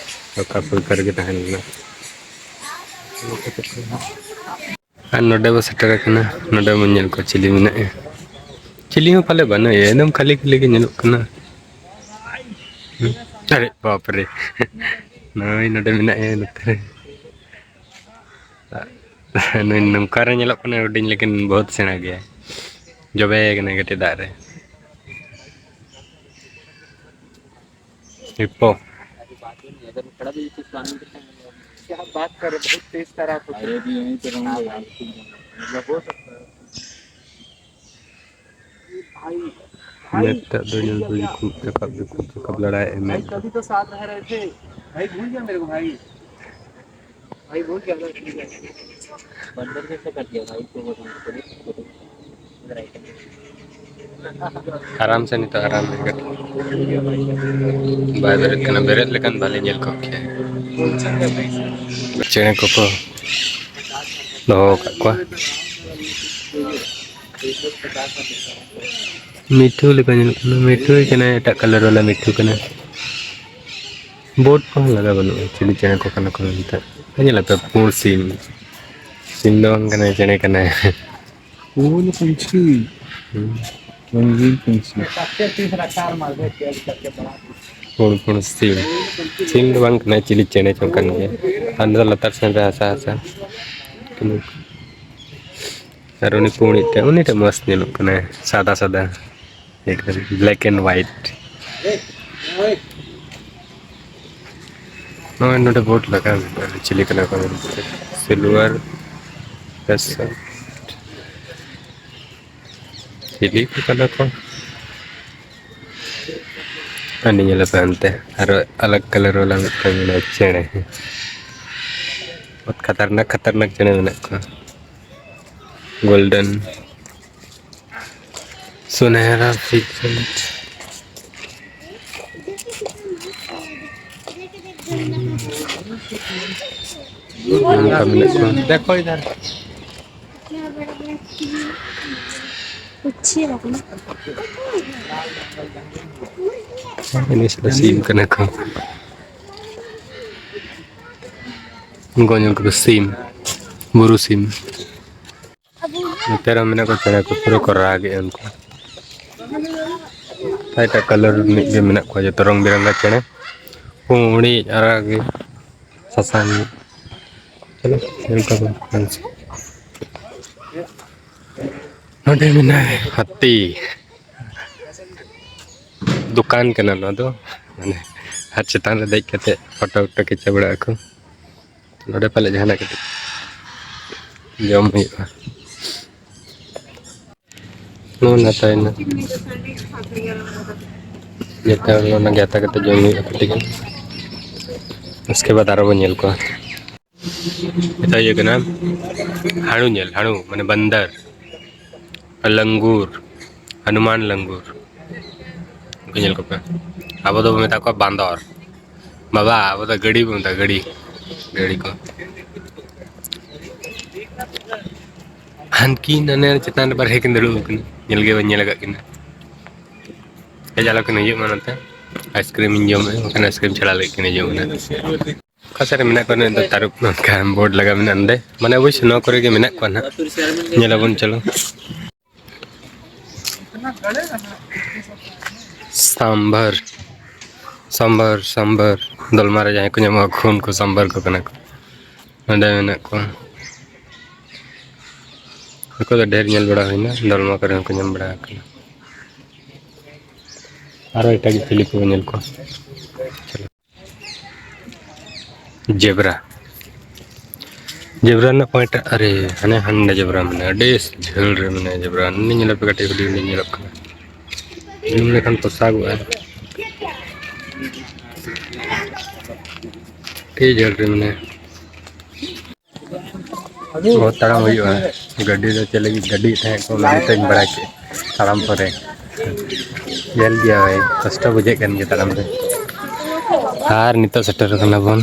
ᱚᱠᱟ ᱯᱷᱩᱞᱠᱟᱨ ᱜᱮ ᱛᱟᱦᱮᱸ ᱞᱮᱱᱟ᱾ ᱟᱨ ᱱᱚᱰᱮ ᱵᱚ ᱥᱮᱴᱮᱨ ᱟᱠᱟᱱᱟ᱾ ᱱᱚᱰᱮ ᱵᱚᱱ ᱧᱮᱞ ᱠᱚᱣᱟ ᱪᱤᱞᱤ ᱢᱮᱱᱟᱜᱼᱟ᱾ ᱪᱤᱞᱤ ᱦᱚᱸ ᱯᱟᱞᱮ ᱵᱟᱹᱱᱩᱜᱼᱟ, ᱮᱠᱫᱚᱢ ᱠᱷᱟᱹᱞᱤ ᱠᱷᱟᱹᱞᱤ ᱜᱮ ᱧᱮᱞᱚᱜ ᱠᱟᱱᱟ᱾ ᱦᱩᱸ᱾ ᱟᱨᱮ ᱵᱟᱯ ᱨᱮ, ᱱᱚᱜᱼᱚᱭ ᱱᱚᱰᱮ ᱢᱮᱱᱟᱜᱼᱟ ᱱᱚᱛᱮ ᱨᱮ᱾ ᱱᱩᱭ ᱱᱚᱝᱠᱟ ᱨᱮ ᱧᱮᱞᱚᱜ ᱠᱟᱱᱟ ᱦᱩᱰᱤᱧ, ᱞᱮᱠᱤᱱ ᱵᱚᱦᱩᱛ ᱥᱮᱬᱟ ᱜᱮᱭᱟ᱾ ᱡᱚᱵᱮ ᱠᱟᱱᱟᱭ ᱠᱟᱹᱴᱤᱡ ᱫᱟᱜ ᱨᱮ᱾ ᱦᱤᱯᱳ᱾ क्या बात कर रहे, बहुत तेज तैराक होते हैं। अरे, भी यहीं पे रहूंगा यार। मतलब, हो सकता है। भाई, भाई, ᱢᱮᱫ ᱴᱟᱜ ᱫᱚ ᱧᱮᱞ ᱯᱮ, ᱡᱩᱠᱩ ᱨᱟᱠᱟᱵ, ᱡᱩᱠᱩ ᱨᱟᱠᱟᱵ ᱞᱟᱲᱟᱭᱮᱫ ᱟᱭ ᱢᱮᱫ᱾ भाई, तभी तो साथ रह रहे थे। भाई, भूल गया मेरे को, भाई। भाई, भूल गया, मैं भूल गया। बंदर जैसे कर दिया भाई, तो वो तुमको। ᱟᱨᱟᱢ ᱥᱮ ᱱᱤᱛᱚᱜ ᱟᱨᱟᱢ ᱨᱮ ᱠᱟᱹᱴᱤᱡ᱾ ᱵᱟᱭ ᱵᱮᱨᱮᱫ ᱠᱟᱱᱟ, ᱵᱮᱨᱮᱫ ᱞᱮᱠᱷᱟᱱ ᱵᱷᱟᱞᱮ ᱧᱮᱞ ᱠᱚᱜ ᱠᱮᱭᱟ᱾ ᱪᱮᱬᱮ ᱠᱚᱠᱚ ᱫᱚᱦᱚ ᱟᱠᱟᱫ ᱠᱚᱣᱟ᱾ ᱢᱤᱴᱷᱩ ᱞᱮᱠᱟ ᱧᱮᱞᱚᱜ ᱠᱟᱱᱟ, ᱢᱤᱴᱷᱩ ᱠᱟᱱᱟᱭ, ᱮᱴᱟᱜ colour ᱵᱟᱞᱟ ᱢᱤᱴᱷᱩ ᱠᱟᱱᱟᱭ᱾ ᱵᱳᱨᱰ ᱠᱚᱦᱚᱸ ᱞᱟᱜᱟᱣ ᱵᱟᱹᱱᱩᱜᱼᱟ, ᱪᱤᱞᱤ ᱪᱮᱬᱮ ᱠᱚ ᱠᱟᱱᱟ ᱠᱚ ᱢᱮᱱᱛᱮ᱾ ᱧᱮᱞ ᱟᱯᱮ, ᱯᱩᱸᱰ ᱥᱤᱢ, ᱥᱤᱢ ᱫᱚ ᱵᱟᱝ ᱠᱟᱱᱟᱭ, ᱪᱮᱬᱮ ᱠᱟᱱᱟᱭ᱾ फूल पंछी, हम्म। रंगीन पंछी। सबसे तीसरा चार मार दे, तेज करके बड़ा। ᱯᱩᱬ ᱯᱩᱬ ᱥᱤᱢ᱾ ᱥᱤᱢ ᱫᱚ ᱵᱟᱝ ᱠᱟᱱᱟ, ᱪᱤᱞᱤ ᱪᱮᱬᱮ ᱪᱚᱝ ᱠᱟᱱ ᱜᱮᱭᱟ᱾ ᱟᱨ ᱫᱚ ᱞᱟᱛᱟᱨ ᱥᱮᱱ ᱨᱮ ᱦᱟᱥᱟ ᱦᱟᱥᱟ᱾ ᱟᱨ ᱩᱱᱤ ᱯᱩᱬᱤᱡ ᱴᱟᱜ, ᱩᱱᱤ ᱴᱟᱜ ᱢᱚᱸᱡᱽ ᱧᱮᱞᱚᱜ ᱠᱟᱱᱟᱭ, ᱥᱟᱫᱟ ᱥᱟᱫᱟ, ᱮᱠᱫᱚᱢ black and white᱾ ᱱᱚᱜᱼᱚᱭ ᱱᱚᱰᱮ ᱵᱳᱨᱰ ᱞᱟᱜᱟᱣ ᱢᱮᱱᱟᱜᱼᱟ, ᱪᱤᱞᱤ ᱠᱟᱱᱟ ᱠᱚ ᱢᱮᱱᱛᱮ᱾ Silver ᱯᱮᱥᱚᱴ᱾ ᱪᱤᱞᱤ ᱠᱚ ᱠᱟᱱᱟ ᱠᱚ? ᱦᱟᱹᱱᱤ ᱧᱮᱞᱮ ᱯᱮ ᱦᱟᱱᱛᱮ, ᱟᱨᱚ ᱟᱞᱟᱜᱽ colour ᱵᱟᱞᱟ ᱢᱤᱫᱴᱟᱝ ᱢᱮᱱᱟᱭᱟ ᱪᱮᱬᱮ᱾ ᱵᱚᱦᱩᱛ ᱠᱷᱟᱛᱟᱨᱱᱟᱠ, ᱠᱷᱟᱛᱟᱨᱱᱟᱠ ᱪᱮᱬᱮ ᱢᱮᱱᱟᱜ ᱠᱚᱣᱟ᱾ Golden, ᱥᱩᱱᱮᱦᱨᱟ, ᱯᱷᱤᱡᱮᱱᱴ᱾ ᱚᱱᱠᱟ ᱢᱮᱱᱟᱜ ᱠᱚᱣᱟ᱾ ᱫᱮᱠᱷᱚ ᱤᱫᱷᱟᱨ᱾ ᱤᱱᱟᱹ ᱥᱟᱞᱟ ᱥᱤᱢ ᱠᱟᱱᱟ ᱠᱚ᱾ ᱩᱱᱠᱩ ᱧᱮᱞ ᱠᱚᱯᱮ, ᱥᱤᱢ, ᱵᱩᱨᱩ ᱥᱤᱢ᱾ ᱱᱚᱛᱮ ᱨᱮᱦᱚᱸ ᱢᱮᱱᱟᱜ ᱠᱚᱣᱟ ᱪᱮᱬᱮ ᱠᱚ, ᱯᱩᱨᱟᱹ ᱠᱚ ᱨᱟᱜᱮᱜᱼᱟ ᱩᱱᱠᱩ᱾ ᱮᱴᱟᱜ colour ᱨᱤᱱᱤᱡ ᱜᱮ ᱢᱮᱱᱟᱜ ᱠᱚᱣᱟ, ᱡᱚᱛᱚ ᱨᱚᱝ ᱵᱮᱨᱚᱝᱜᱟ ᱪᱮᱬᱮ, ᱯᱩᱸᱰᱤᱡ, ᱟᱨᱟᱜᱤᱡ, ᱥᱟᱥᱟᱝᱤᱡ᱾ ᱪᱚᱞᱚ, ᱧᱮᱞ ᱠᱚᱣᱟ ᱵᱚᱱ᱾ ᱱᱚᱰᱮ ᱢᱮᱱᱟᱭ ᱦᱟᱹᱛᱤ᱾ ᱫᱚᱠᱟᱱ ᱠᱟᱱᱟ ᱱᱚᱣᱟ ᱫᱚ, ᱢᱟᱱᱮ ᱟᱨ ᱪᱮᱛᱟᱱ ᱨᱮ ᱫᱮᱡ ᱠᱟᱛᱮ ᱯᱷᱳᱴᱳ ᱣᱳᱴᱳ ᱠᱮᱪᱟ ᱵᱟᱲᱟᱜ ᱟᱠᱚ᱾ ᱱᱚᱰᱮ ᱯᱟᱞᱮ ᱡᱟᱦᱟᱱᱟᱜ ᱠᱟᱹᱴᱤᱡ ᱡᱚᱢ ᱦᱩᱭᱩᱜᱼᱟ᱾ ᱱᱚᱣᱟ ᱱᱟᱯᱟᱭ ᱮᱱᱟ᱾ ᱡᱮᱛᱮ ᱦᱚᱲ ᱚᱱᱟ ᱜᱮ ᱦᱟᱛᱟᱣ ᱠᱟᱛᱮ ᱡᱚᱢ ᱦᱩᱭᱩᱜᱼᱟ ᱠᱟᱹᱴᱤᱡ ᱜᱟᱱ᱾ ᱩᱥᱠᱮ ᱵᱟᱫ ᱟᱨᱚ ᱵᱚᱱ ᱧᱮᱞ ᱠᱚᱣᱟ᱾ ᱱᱤᱛᱚᱜ ᱦᱩᱭᱩᱜ ᱠᱟᱱᱟ ᱦᱟᱹᱬᱩ ᱧᱮᱞ, ᱦᱟᱹᱬᱩ ᱢᱟᱱᱮ ᱵᱟᱱᱫᱟᱨ, ᱞᱟᱝᱜᱩᱨ, ᱦᱚᱱᱩᱢᱟᱱ ᱞᱟᱝᱜᱩᱨ᱾ ᱩᱱᱠᱩ ᱧᱮᱞ ᱠᱚᱯᱮ, ᱟᱵᱚ ᱫᱚᱵᱚ ᱢᱮᱛᱟ ᱠᱚᱣᱟ ᱵᱟᱸᱫᱚᱨ᱾ ᱵᱟᱵᱟ, ᱟᱵᱚ ᱫᱚ ᱜᱟᱹᱰᱤ ᱵᱚ ᱢᱮᱛᱟ ᱠᱚᱣᱟ, ᱜᱟᱹᱰᱤ, ᱜᱟᱹᱰᱤ ᱠᱚ᱾ ᱦᱟᱱᱠᱤᱱ ᱦᱟᱱᱮ ᱪᱮᱛᱟᱱ ᱨᱮ ᱵᱟᱨᱦᱮ ᱠᱤᱱ ᱫᱩᱲᱩᱵ ᱟᱠᱟᱱᱟ, ᱧᱮᱞ ᱜᱮ ᱵᱟᱹᱧ ᱧᱮᱞ ᱟᱠᱟᱫ ᱠᱤᱱᱟ᱾ ᱦᱮᱡ ᱟᱞᱚ ᱠᱤᱱ ᱦᱤᱡᱩᱜ ᱢᱟ ᱱᱚᱛᱮ, ᱟᱭᱤᱥᱠᱨᱤᱢ ᱤᱧ ᱡᱚᱢᱮᱫᱼᱟ, ᱵᱟᱠᱷᱟᱱ ᱟᱭᱤᱥᱠᱨᱤᱢ ᱪᱷᱟᱲᱟ ᱞᱟᱹᱜᱤᱫ ᱠᱤᱱ ᱦᱤᱡᱩᱜ ᱠᱟᱱᱟ᱾ ᱚᱠᱟ ᱥᱮᱫ ᱨᱮ ᱢᱮᱱᱟᱜ ᱠᱚᱣᱟ ᱱᱤᱛ ᱫᱚ ᱛᱟᱹᱨᱩᱵ? ᱱᱚᱝᱠᱟ ᱵᱳᱨᱰ ᱞᱟᱜᱟᱣ ᱢᱮᱱᱟᱜᱼᱟ ᱱᱚᱰᱮ, ᱢᱟᱱᱮ ᱚᱵᱚᱥᱥᱳᱭ ᱱᱚᱣᱟ ᱠᱚᱨᱮ ᱜᱮ ᱢᱮᱱᱟᱜ ᱠᱚᱣᱟ ᱱᱟᱦᱟᱜ, ᱧᱮᱞ ᱟᱵᱚᱱ, ᱪᱚᱞᱚ᱾ ᱥᱟᱢᱵᱷᱟᱨ, ᱥᱟᱢᱵᱟᱨ, ᱥᱟᱢᱵᱟᱨ᱾ ᱫᱚᱞᱢᱟ ᱨᱮ ᱡᱟᱦᱟᱸᱭ ᱠᱚ ᱧᱟᱢᱚᱜᱼᱟ, ᱩᱱᱠᱩ ᱥᱟᱢᱵᱟᱨ ᱠᱚ ᱠᱟᱱᱟ ᱠᱚ᱾ ᱱᱚᱰᱮ ᱢᱮᱱᱟᱜ ᱠᱚᱣᱟ᱾ ᱱᱩᱠᱩ ᱫᱚ ᱰᱷᱮᱨ ᱧᱮᱞ ᱵᱟᱲᱟ ᱦᱩᱭᱱᱟ, ᱫᱚᱞᱢᱟ ᱠᱚᱨᱮ ᱦᱚᱸᱠᱚ ᱧᱟᱢ ᱵᱟᱲᱟ ᱟᱠᱟᱱᱟ᱾ ᱟᱨᱚ ᱮᱴᱟᱜ ᱪᱤᱞᱤ ᱠᱚ ᱧᱮᱞ ᱠᱚᱣᱟ᱾ ᱡᱮᱵᱽᱨᱟ᱾ ᱡᱮᱵᱽᱨᱟ ᱨᱮᱱᱟᱜ ᱯᱚᱭᱮᱱᱴ, ᱟᱨᱮ, ᱦᱟᱱᱮ ᱦᱟᱸᱰᱮ ᱡᱮᱵᱽᱨᱟ ᱢᱮᱱᱟᱜᱼᱟ, ᱟᱹᱰᱤ ᱡᱷᱟᱹᱞ ᱨᱮ ᱢᱮᱱᱟᱭᱟ ᱡᱮᱵᱽᱨᱟ᱾ ᱩᱱᱤ ᱧᱮᱞᱚᱜ ᱯᱮ, ᱠᱟᱹᱴᱤᱡ ᱦᱩᱰᱤᱧ ᱦᱩᱰᱤᱧ ᱧᱮᱞᱚᱜ ᱠᱟᱱᱟ᱾ ᱡᱩᱢ ᱞᱮᱠᱷᱟᱱ ᱯᱚᱥᱟᱜᱚᱜᱼᱟ᱾ ᱟᱹᱰᱤ ᱡᱷᱟᱹᱞ ᱨᱮ ᱢᱮᱱᱟᱭᱟ᱾ ᱵᱚᱦᱩᱛ ᱛᱟᱲᱟᱢ ᱦᱩᱭᱩᱜᱼᱟ᱾ ᱜᱟᱹᱰᱤ ᱫᱚ ᱪᱮᱫ ᱞᱟᱹᱜᱤᱫ ᱜᱟᱹᱰᱤᱭᱮᱫ ᱛᱟᱦᱮᱸᱫ ᱠᱚ, ᱚᱱᱟ ᱜᱮᱛᱚᱧ ᱵᱟᱲᱟᱭ ᱠᱮᱫ᱾ ᱛᱟᱲᱟᱢ ᱯᱚᱨᱮ ᱧᱮᱞ ᱜᱮᱭᱟ ᱵᱷᱟᱭ, ᱠᱚᱥᱴᱚ ᱵᱩᱡᱷᱟᱹᱜ ᱠᱟᱱ ᱜᱮᱭᱟ ᱛᱟᱲᱟᱢ ᱨᱮ᱾ ᱟᱨ ᱱᱤᱛᱚᱜ ᱥᱮᱴᱮᱨ ᱠᱟᱱᱟ ᱵᱚᱱ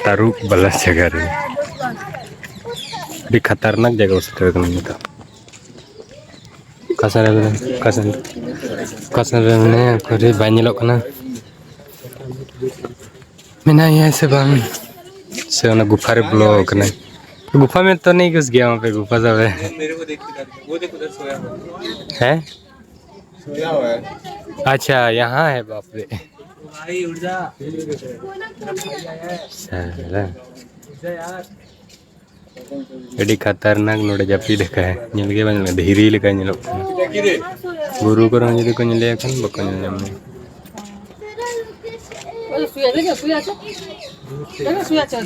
ᱛᱟᱹᱨᱩᱵ ᱵᱟᱞᱟ ᱡᱟᱭᱜᱟ ᱨᱮ᱾ ᱟᱹᱰᱤ ᱠᱷᱟᱛᱟᱨᱱᱟᱠ ᱡᱟᱭᱜᱟ ᱵᱚᱱ ᱥᱮᱴᱮᱨ ᱠᱟᱱᱟ ᱱᱤᱛᱚᱜ᱾ ᱚᱠᱟ ᱥᱮᱱ ᱨᱮ ᱢᱮᱱᱟᱭᱟ? ᱚᱠᱟ ᱥᱮᱱ, ᱚᱠᱟ ᱥᱮᱱ ᱨᱮ ᱢᱮᱱᱟᱭᱟ? ᱚᱠᱟᱨᱮ ᱵᱟᱭ ᱧᱮᱞᱚᱜ ᱠᱟᱱᱟ᱾ ᱢᱮᱱᱟᱭᱟ ᱥᱮ ᱵᱟᱝ? ᱥᱮ ᱚᱱᱟ ᱜᱩᱯᱷᱟ ᱨᱮ ᱵᱚᱞᱚ ᱟᱠᱟᱱᱟᱭ? गुफा में तो नहीं घुस गया, वहाँ पे गुफा सब है। मेरे को देख के डर गया। वो देख, उधर सोया हुआ है। हैं? सोया हुआ है। अच्छा, यहाँ है, बाप रे। भाई, उठ जा। साला। उठ जा यार। ᱟᱹᱰᱤ ᱠᱷᱟᱛᱟᱨᱱᱟᱠ ᱱᱚᱰᱮ ᱡᱟᱹᱯᱤᱫ ᱟᱠᱟᱫ᱾ ᱧᱮᱞ ᱜᱮ ᱵᱟᱝ ᱧᱮᱞᱚᱜ, ᱫᱷᱤᱨᱤ ᱞᱮᱠᱟ ᱧᱮᱞᱚᱜ ᱠᱟᱱᱟ᱾ ᱵᱩᱨᱩ ᱠᱚᱨᱮ ᱦᱚᱸ ᱡᱩᱫᱤ ᱠᱚ ᱧᱮᱞᱮᱭᱟ ᱠᱷᱟᱱ ᱵᱟᱠᱚ ᱧᱮᱞ ᱧᱟᱢᱮᱭᱟ᱾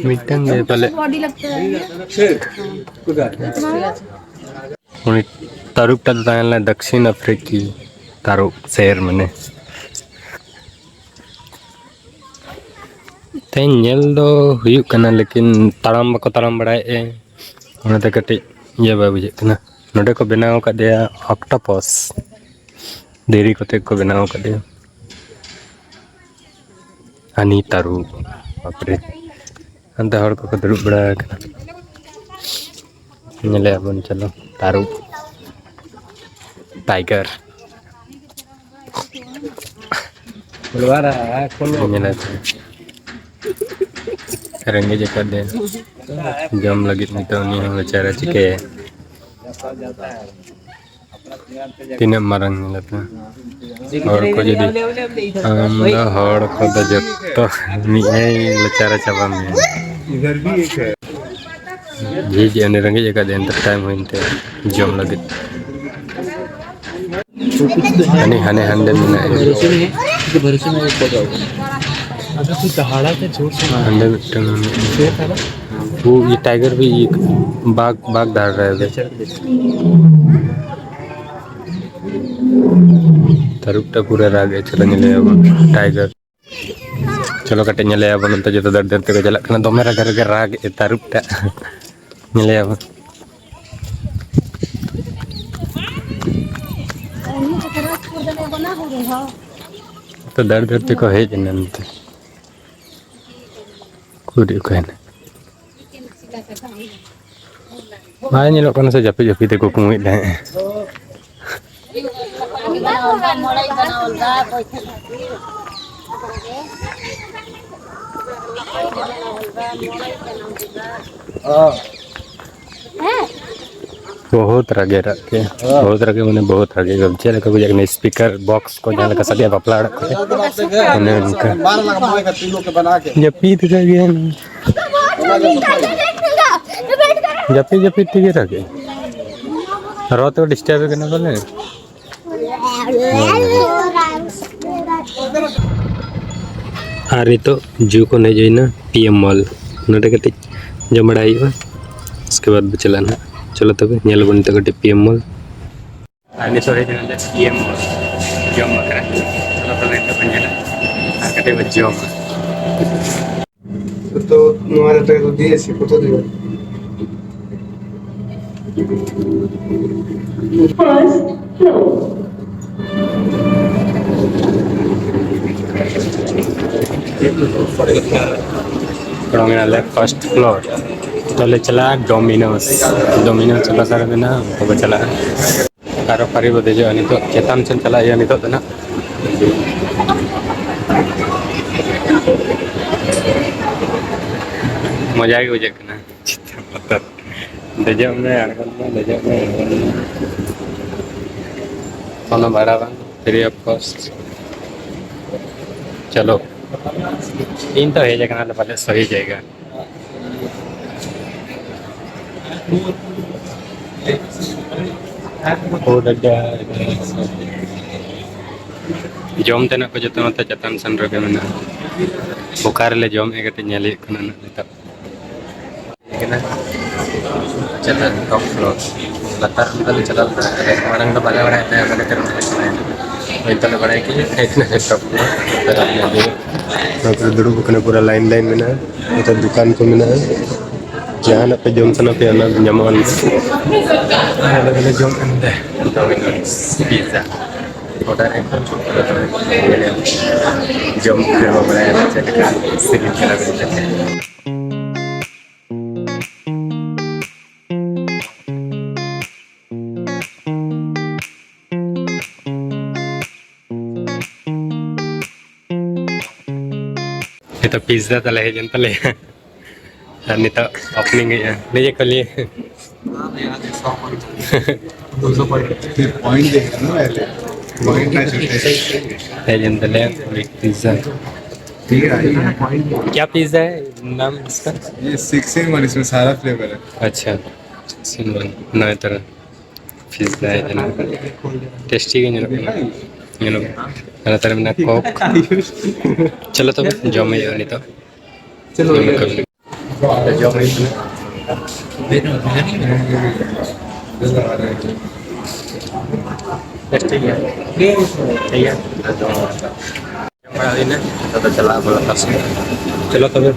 ᱢᱤᱫᱴᱟᱝ ᱜᱮ ᱯᱟᱞᱮ᱾ ᱩᱱᱤ ᱛᱟᱹᱨᱩᱵᱴᱟᱜ ᱫᱚ ᱛᱟᱦᱮᱸ ᱞᱮᱱᱟ ᱫᱚᱠᱠᱷᱤᱱ ᱟᱯᱷᱨᱤᱠᱤ ᱛᱟᱹᱨᱩᱵ, ᱥᱮᱨ ᱢᱟᱱᱮ᱾ ᱛᱮᱦᱮᱧ ᱧᱮᱞ ᱫᱚ ᱦᱩᱭᱩᱜ ᱠᱟᱱᱟ, ᱞᱮᱠᱤᱱ ᱛᱟᱲᱟᱢ ᱵᱟᱠᱚ ᱛᱟᱲᱟᱢ ᱵᱟᱲᱟᱭᱮᱫᱼᱟ, ᱚᱱᱟᱛᱮ ᱠᱟᱹᱴᱤᱡ ᱤᱭᱟᱹ ᱵᱟᱭ ᱵᱩᱡᱷᱟᱹᱜ ᱠᱟᱱᱟ᱾ ᱱᱚᱰᱮ ᱠᱚ ᱵᱮᱱᱟᱣ ᱟᱠᱟᱫᱮᱭᱟ ᱚᱠᱴᱳᱯᱟᱥ, ᱫᱷᱤᱨᱤ ᱠᱚᱛᱮ ᱠᱚ ᱵᱮᱱᱟᱣ ᱟᱠᱟᱫᱮᱭᱟ᱾ ᱦᱟᱹᱱᱤ ᱛᱟᱹᱨᱩᱵ, ᱵᱟᱯᱨᱮ, ᱦᱟᱱᱛᱮ ᱦᱚᱲ ᱠᱚᱠᱚ ᱫᱩᱲᱩᱵ ᱵᱟᱲᱟ ᱟᱠᱟᱱᱟ᱾ ᱧᱮᱞᱮᱭᱟ ᱵᱚᱱ, ᱪᱚᱞᱚ, ᱛᱟᱹᱨᱩᱵ, ᱴᱟᱭᱜᱟᱨ᱾ ᱧᱮᱞᱮ ᱯᱮ᱾ ᱨᱮᱸᱜᱮᱡ ᱟᱠᱟᱫᱮᱭᱟ᱾ ᱡᱚᱢ ᱞᱟᱹᱜᱤᱫ ᱱᱤᱛᱚᱜ ᱩᱱᱤ ᱦᱚᱸ ᱵᱮᱪᱟᱨᱟ ᱪᱤᱠᱟᱹᱭᱟ? ᱛᱤᱱᱟᱹᱜ ᱢᱟᱨᱟᱝ ᱧᱮᱞᱚᱜ ᱠᱟᱱᱟ᱾ ᱦᱚᱲ ᱠᱚ ᱡᱩᱫᱤ, ᱟᱢ ᱫᱚ ᱦᱚᱲ ᱠᱚᱫᱚ ᱡᱚᱛᱚ ᱢᱤᱫ ᱜᱷᱟᱹᱲᱤᱡ ᱞᱮ ᱪᱟᱨᱟ ᱪᱟᱵᱟ ᱢᱮᱭᱟ᱾ ᱡᱷᱤᱡ ᱮ ᱨᱮᱸᱜᱮᱡ ᱟᱠᱟᱫᱮᱭᱟ, ᱱᱤᱛᱚᱜ ᱴᱟᱭᱤᱢ ᱦᱩᱭᱮᱱ ᱛᱟᱭᱟ ᱡᱚᱢ ᱞᱟᱹᱜᱤᱫ᱾ ᱦᱟᱱᱮ, ᱦᱟᱱᱮ, ᱦᱟᱸᱰᱮ ᱢᱮᱱᱟᱜᱼᱟ᱾ ᱦᱟᱸᱰᱮ ᱢᱤᱫᱴᱟᱝ ᱢᱮᱱᱟᱜᱼᱟ᱾ ᱳ, ᱤᱭᱟᱹ ᱴᱟᱭᱜᱟᱨ ᱵᱷᱤ, ᱤᱭᱟᱹ ᱵᱟᱜᱽ, ᱵᱟᱜᱽ ᱫᱟᱲ ᱨᱮ ᱟᱵᱷᱤ᱾ ᱛᱟᱹᱨᱩᱵ ᱴᱟ ᱯᱩᱨᱟᱹ ᱨᱟᱜ ᱮ, ᱪᱚᱞᱚ ᱧᱮᱞᱮᱭᱟᱵᱚᱱ ᱴᱟᱭᱜᱟᱨ᱾ ᱪᱚᱞᱚ ᱠᱟᱹᱴᱤᱡ ᱧᱮᱞᱮᱭᱟᱵᱚᱱ, ᱱᱚᱱᱛᱮ ᱡᱚᱛᱚ ᱫᱟᱹᱲ ᱫᱟᱹᱲ ᱛᱮᱠᱚ ᱪᱟᱞᱟᱜ ᱠᱟᱱᱟ᱾ ᱫᱚᱢᱮ ᱨᱟᱜᱟ ᱨᱟᱜᱟ ᱨᱟᱜ ᱮ ᱛᱟᱹᱨᱩᱵ ᱴᱟᱜ᱾ ᱧᱮᱞᱮᱭᱟᱵᱚᱱ᱾ ᱛᱚ ᱫᱟᱹᱲ ᱫᱟᱹᱲ ᱛᱮᱠᱚ ᱦᱮᱡ ᱮᱱᱟ ᱱᱚᱱᱛᱮ᱾ ᱩᱠᱩᱨ ᱚᱠᱟᱭᱮᱱᱟ? ᱵᱟᱭ ᱧᱮᱞᱚᱜ ᱠᱟᱱᱟ ᱥᱮ, ᱡᱟᱹᱯᱤᱫ ᱡᱟᱹᱯᱤᱫ ᱮ ᱠᱩᱠᱢᱩᱭᱮᱫ ᱛᱟᱦᱮᱸᱫ᱾ ᱵᱚᱦᱩᱛ ᱨᱟᱜᱮ ᱨᱟᱜ ᱠᱮ, ᱵᱚᱦᱩᱛ ᱨᱟᱜᱮ ᱢᱟᱱᱮ ᱵᱚᱦᱩᱛ ᱨᱟᱜᱮ᱾ ᱪᱮᱫ ᱞᱮᱠᱟ ᱵᱩᱡᱷᱟᱹᱜ ᱠᱟᱱᱟ? ᱥᱯᱤᱠᱟᱨ ᱵᱚᱠᱥ ᱠᱚ ᱡᱟᱦᱟᱸ ᱞᱮᱠᱟ ᱥᱟᱰᱮᱭᱟ ᱵᱟᱯᱞᱟ ᱚᱲᱟᱜ ᱠᱚᱨᱮ, ᱚᱱᱮ ᱚᱱᱠᱟ᱾ ᱡᱟᱹᱯᱤᱫ ᱠᱟᱜ ᱜᱮᱭᱟ᱾ ᱡᱟᱹᱯᱤᱫ ᱡᱟᱹᱯᱤᱫ ᱛᱮᱜᱮ ᱨᱟᱜᱮ᱾ ᱨᱚᱲ ᱛᱮ ᱰᱤᱥᱴᱟᱨᱵ ᱠᱟᱱᱟ ᱵᱚᱞᱮ᱾ ᱟᱨ ᱱᱤᱛᱚᱜ ᱡᱩ ᱠᱷᱚᱱ ᱦᱮᱡ ᱦᱩᱭᱱᱟ ᱯᱤ ᱮᱢ ᱢᱚᱞ, ᱱᱚᱰᱮ ᱠᱟᱹᱴᱤᱡ ᱡᱚᱢ ᱵᱟᱲᱟᱭ ᱦᱩᱭᱩᱜᱼᱟ, ᱩᱥᱠᱮ ᱵᱟᱫ ᱵᱚ ᱪᱟᱞᱟᱜᱼᱟ ᱱᱟᱦᱟᱜ᱾ ᱪᱚᱞᱚ ᱛᱚᱵᱮ ᱧᱮᱞ ᱟᱵᱚᱱ ᱱᱤᱛᱚᱜ ᱠᱟᱹᱴᱤᱡ ᱯᱤ ᱮᱢ ᱢᱚᱞ᱾ ᱟᱨ ᱱᱤᱛᱚᱜ ᱦᱮᱡ ᱮᱱᱟᱞᱮ ᱯᱤ ᱮᱢ ᱢᱚᱞ ᱡᱚᱢ ᱵᱟᱠᱷᱨᱟ᱾ ᱪᱚᱞᱚ ᱛᱚᱵᱮ ᱱᱤᱛᱚᱜ ᱵᱚᱱ ᱧᱮᱞᱟ ᱟᱨ ᱠᱟᱹᱴᱤᱡ ᱵᱚᱱ ᱡᱚᱢᱟ᱾ ᱛᱚ ᱱᱚᱣᱟ ᱨᱮ ᱫᱚ ᱫᱤᱭᱮ ᱥᱮ ᱠᱚᱛᱚ ᱫᱤᱱ? First floor. ᱨᱚᱝ ᱮᱱᱟᱞᱮ first floor᱾ ᱛᱚᱞᱮ ᱪᱟᱞᱟᱜᱼᱟ ᱰᱚᱢᱤᱱᱳᱥ᱾ ᱰᱚᱢᱤᱱᱳᱥ ᱞᱟᱛᱟᱨ ᱨᱮ ᱢᱮᱱᱟᱜᱼᱟ, ᱚᱱᱛᱮ ᱵᱚ ᱪᱟᱞᱟᱜᱼᱟ᱾ ᱟᱨᱚ ᱯᱟᱹᱨᱤ ᱵᱚ ᱫᱮᱡᱚᱜᱼᱟ ᱱᱤᱛᱚᱜ, ᱪᱮᱛᱟᱱ ᱥᱮᱫ ᱪᱟᱞᱟᱜ ᱦᱩᱭᱩᱜᱼᱟ ᱱᱤᱛᱚᱜ ᱫᱚ ᱱᱟᱜ᱾ ᱢᱚᱡᱟ ᱜᱮ ᱵᱩᱡᱷᱟᱹᱜ ᱠᱟᱱᱟ᱾ ᱪᱮᱛᱟᱱ ᱞᱟᱛᱟᱨ᱾ ᱫᱮᱡᱚᱜ ᱢᱮ, ᱟᱬᱜᱚᱱ ᱢᱮ, ᱫᱮᱡᱚᱜ ᱢᱮ, ᱟᱬᱜᱚᱱ ᱢᱮ᱾ ᱠᱳᱱᱳ ᱵᱷᱟᱲᱟ ᱵᱟᱝ, free of cost᱾ ᱪᱚᱞᱚ, ᱤᱧ ᱛᱚ ᱦᱮᱡ ᱟᱠᱟᱱᱟ ᱞᱮ ᱯᱟᱞᱮ ᱥᱚᱦᱤ ᱡᱟᱭᱜᱟ᱾ ᱡᱚᱢ ᱛᱮᱱᱟᱜ ᱠᱚ ᱡᱚᱛᱚ ᱱᱚᱛᱮ ᱪᱮᱛᱟᱱ ᱥᱮᱱ ᱨᱮᱜᱮ ᱢᱮᱱᱟᱜᱼᱟ᱾ ᱚᱠᱟ ᱨᱮᱞᱮ ᱡᱚᱢᱮᱫᱼᱟ ᱠᱟᱹᱴᱤᱡ ᱧᱮᱞ ᱦᱩᱭᱩᱜ ᱠᱟᱱᱟ ᱱᱟᱜ ᱱᱤᱛᱚᱜ᱾ ᱠᱟᱱᱟ᱾ ᱪᱮᱛᱟᱱ top floor᱾ ᱞᱟᱛᱟᱨ ᱚᱱᱠᱟ ᱞᱮ ᱪᱟᱞᱟᱣ ᱞᱮᱱᱟ᱾ ᱢᱟᱲᱟᱝ ᱫᱚ ᱵᱟᱞᱮ ᱵᱟᱲᱟᱭ ᱛᱟᱦᱮᱸᱫ, ᱚᱱᱟ ᱠᱷᱟᱹᱛᱤᱨ ᱚᱱᱛᱮ ᱞᱮ ᱪᱟᱞᱟᱣ ᱮᱱᱟ᱾ ᱦᱳᱭ, ᱛᱟᱦᱞᱮ ᱵᱟᱲᱟᱭ ᱠᱮᱫ ᱞᱮ top floor᱾ ᱱᱚᱣᱟ ᱠᱚᱨᱮ ᱫᱩᱲᱩᱵ ᱟᱠᱟᱱᱟ, ᱯᱩᱨᱟᱹ line line ᱢᱮᱱᱟᱜᱼᱟ᱾ ᱱᱚᱛᱮ ᱫᱚᱠᱟᱱ ᱠᱚ ᱢᱮᱱᱟᱜᱼᱟ᱾ ᱡᱟᱦᱟᱱᱟᱜ ᱯᱮ ᱡᱚᱢ ᱥᱟᱱᱟ ᱯᱮᱭᱟ, ᱚᱱᱟ ᱧᱟᱢᱚᱜᱼᱟ ᱱᱚᱛᱮ᱾ ᱟᱨ ᱟᱞᱮ ᱫᱚᱞᱮ ᱡᱚᱢ ᱮᱫᱟ Domino's pizza᱾ Order ᱮᱠᱫᱚᱢ ᱪᱷᱩᱴᱟᱹᱣ ᱠᱟᱱᱟ᱾ ᱡᱚᱢ ᱯᱮ, ᱵᱟᱲᱟᱭᱟ ᱪᱮᱫ ᱞᱮᱠᱟ ᱥᱤᱵᱤᱞ ᱠᱟᱱᱟ ᱢᱮᱱᱛᱮ᱾ ᱱᱤᱛᱚᱜ pizza ᱛᱟᱞᱮ ᱦᱮᱡ ᱮᱱ ᱛᱟᱞᱮᱭᱟ᱾ ᱟᱨ ᱱᱤᱛᱚᱜ opening ᱦᱩᱭᱩᱜᱼᱟ᱾ ᱱᱤᱡᱮ ᱠᱷᱟᱹᱞᱤ ᱯᱚᱭᱮᱱᱴ ᱫᱮᱠᱷ ᱞᱳ ᱯᱮᱦᱞᱮ᱾ ᱯᱚᱭᱮᱱᱴ ᱱᱟ ᱪᱷᱩᱴᱮ᱾ ᱦᱮᱡ ᱮᱱ ᱛᱟᱞᱮᱭᱟ pizza᱾ ठीक है, ये पॉइंट। क्या pizza है नाम इसका? ये सिक्स इन वन, इसमें सारा फ्लेवर है। अच्छा, सिक्स इन वन। नए तरह। Pizza ᱦᱮᱡ ᱮᱱᱟ᱾ Tasty ᱜᱮ ᱧᱮᱞᱚᱜ ᱠᱟᱱᱟ᱾ ᱧᱮᱞᱚᱜ ᱠᱟᱱᱟ᱾ ᱟᱨ ᱱᱚᱛᱮ ᱨᱮ ᱢᱮᱱᱟᱜᱼᱟ Coke᱾ ᱪᱚᱞᱚ ᱛᱚᱵᱮ ᱡᱚᱢ ᱦᱩᱭᱩᱜᱼᱟ ᱱᱤᱛᱚᱜ᱾ ᱪᱚᱞᱚ ᱡᱚᱢ ᱦᱩᱭᱩᱜᱼᱟ᱾ ᱡᱚᱢ ᱦᱩᱭᱩᱜ ᱠᱟᱱᱟ᱾ Tasty ᱜᱮᱭᱟ᱾ ᱴᱷᱤᱠ ᱜᱮᱭᱟ᱾ ᱡᱚᱢ ᱵᱟᱲᱟ ᱦᱩᱭᱱᱟ᱾ ᱱᱤᱛᱚᱜ ᱫᱚ ᱪᱟᱞᱟᱜ ᱟᱵᱚ ᱞᱟᱛᱟᱨ ᱥᱮᱫ᱾ ᱪᱚᱞᱚ ᱛᱚᱵᱮ᱾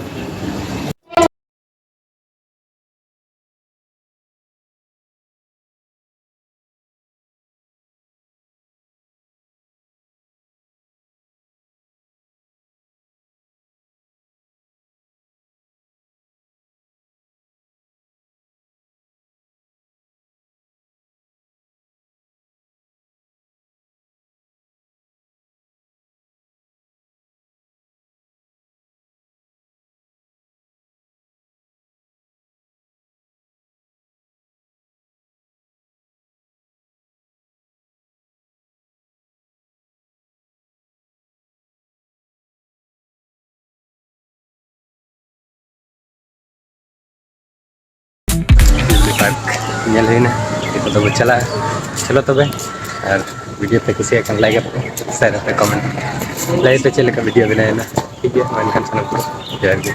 ᱡᱩᱵᱽᱞᱤ ᱯᱟᱨᱠ ᱧᱮᱞ ᱦᱩᱭᱱᱟ᱾ ᱱᱤᱛᱚᱜ ᱫᱚᱵᱚ ᱪᱟᱞᱟᱜᱼᱟ᱾ ᱪᱚᱞᱚ ᱛᱚᱵᱮ, ᱟᱨ ᱵᱷᱤᱰᱤᱭᱳ ᱯᱮ ᱠᱩᱥᱤᱭᱟᱜ ᱠᱷᱟᱱ ᱞᱟᱭᱤᱠ ᱟᱯᱮ, ᱥᱮᱭᱟᱨ ᱟᱯᱮ, ᱠᱚᱢᱮᱱᱴ ᱞᱟᱹᱭ ᱯᱮ ᱪᱮᱫ ᱞᱮᱠᱟ ᱵᱷᱤᱰᱤᱭᱳ ᱵᱮᱱᱟᱣᱮᱱᱟ᱾ ᱴᱷᱤᱠ ᱜᱮᱭᱟ, ᱢᱟ ᱮᱱᱠᱷᱟᱱ ᱥᱟᱱᱟᱢ ᱠᱚ ᱡᱚᱦᱟᱨ ᱜᱮ᱾